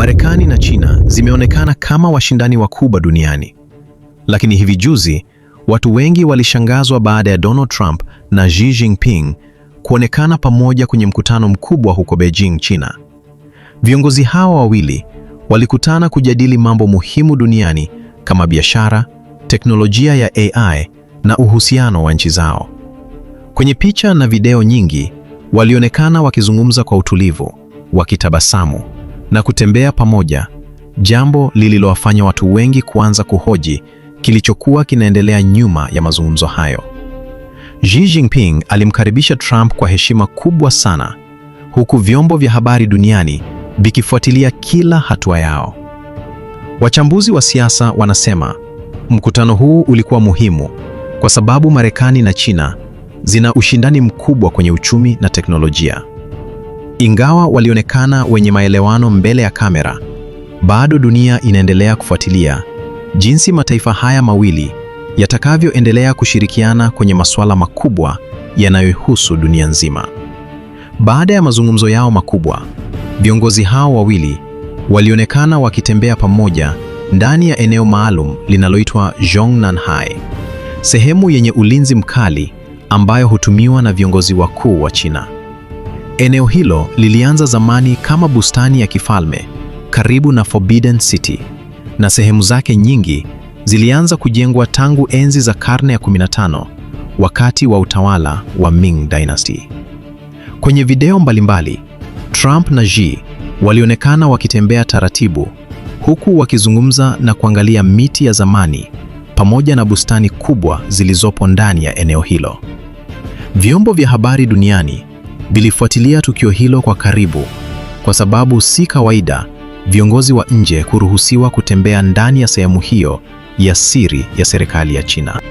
Marekani na China zimeonekana kama washindani wakubwa duniani. Lakini hivi juzi, watu wengi walishangazwa baada ya Donald Trump na Xi Jinping kuonekana pamoja kwenye mkutano mkubwa huko Beijing, China. Viongozi hawa wawili walikutana kujadili mambo muhimu duniani kama biashara, teknolojia ya AI na uhusiano wa nchi zao. Kwenye picha na video nyingi, walionekana wakizungumza kwa utulivu, wakitabasamu na kutembea pamoja, jambo lililowafanya watu wengi kuanza kuhoji kilichokuwa kinaendelea nyuma ya mazungumzo hayo. Xi Jinping alimkaribisha Trump kwa heshima kubwa sana, huku vyombo vya habari duniani vikifuatilia kila hatua yao. Wachambuzi wa siasa wanasema mkutano huu ulikuwa muhimu kwa sababu Marekani na China zina ushindani mkubwa kwenye uchumi na teknolojia. Ingawa walionekana wenye maelewano mbele ya kamera, bado dunia inaendelea kufuatilia jinsi mataifa haya mawili yatakavyoendelea kushirikiana kwenye masuala makubwa yanayohusu dunia nzima. Baada ya mazungumzo yao makubwa, viongozi hao wawili walionekana wakitembea pamoja ndani ya eneo maalum linaloitwa Zhongnanhai, sehemu yenye ulinzi mkali ambayo hutumiwa na viongozi wakuu wa China. Eneo hilo lilianza zamani kama bustani ya kifalme karibu na Forbidden City, na sehemu zake nyingi zilianza kujengwa tangu enzi za karne ya 15 wakati wa utawala wa Ming Dynasty. Kwenye video mbalimbali, Trump na Xi walionekana wakitembea taratibu huku wakizungumza na kuangalia miti ya zamani pamoja na bustani kubwa zilizopo ndani ya eneo hilo. Vyombo vya habari duniani vilifuatilia tukio hilo kwa karibu kwa sababu si kawaida viongozi wa nje kuruhusiwa kutembea ndani ya sehemu hiyo ya siri ya serikali ya China.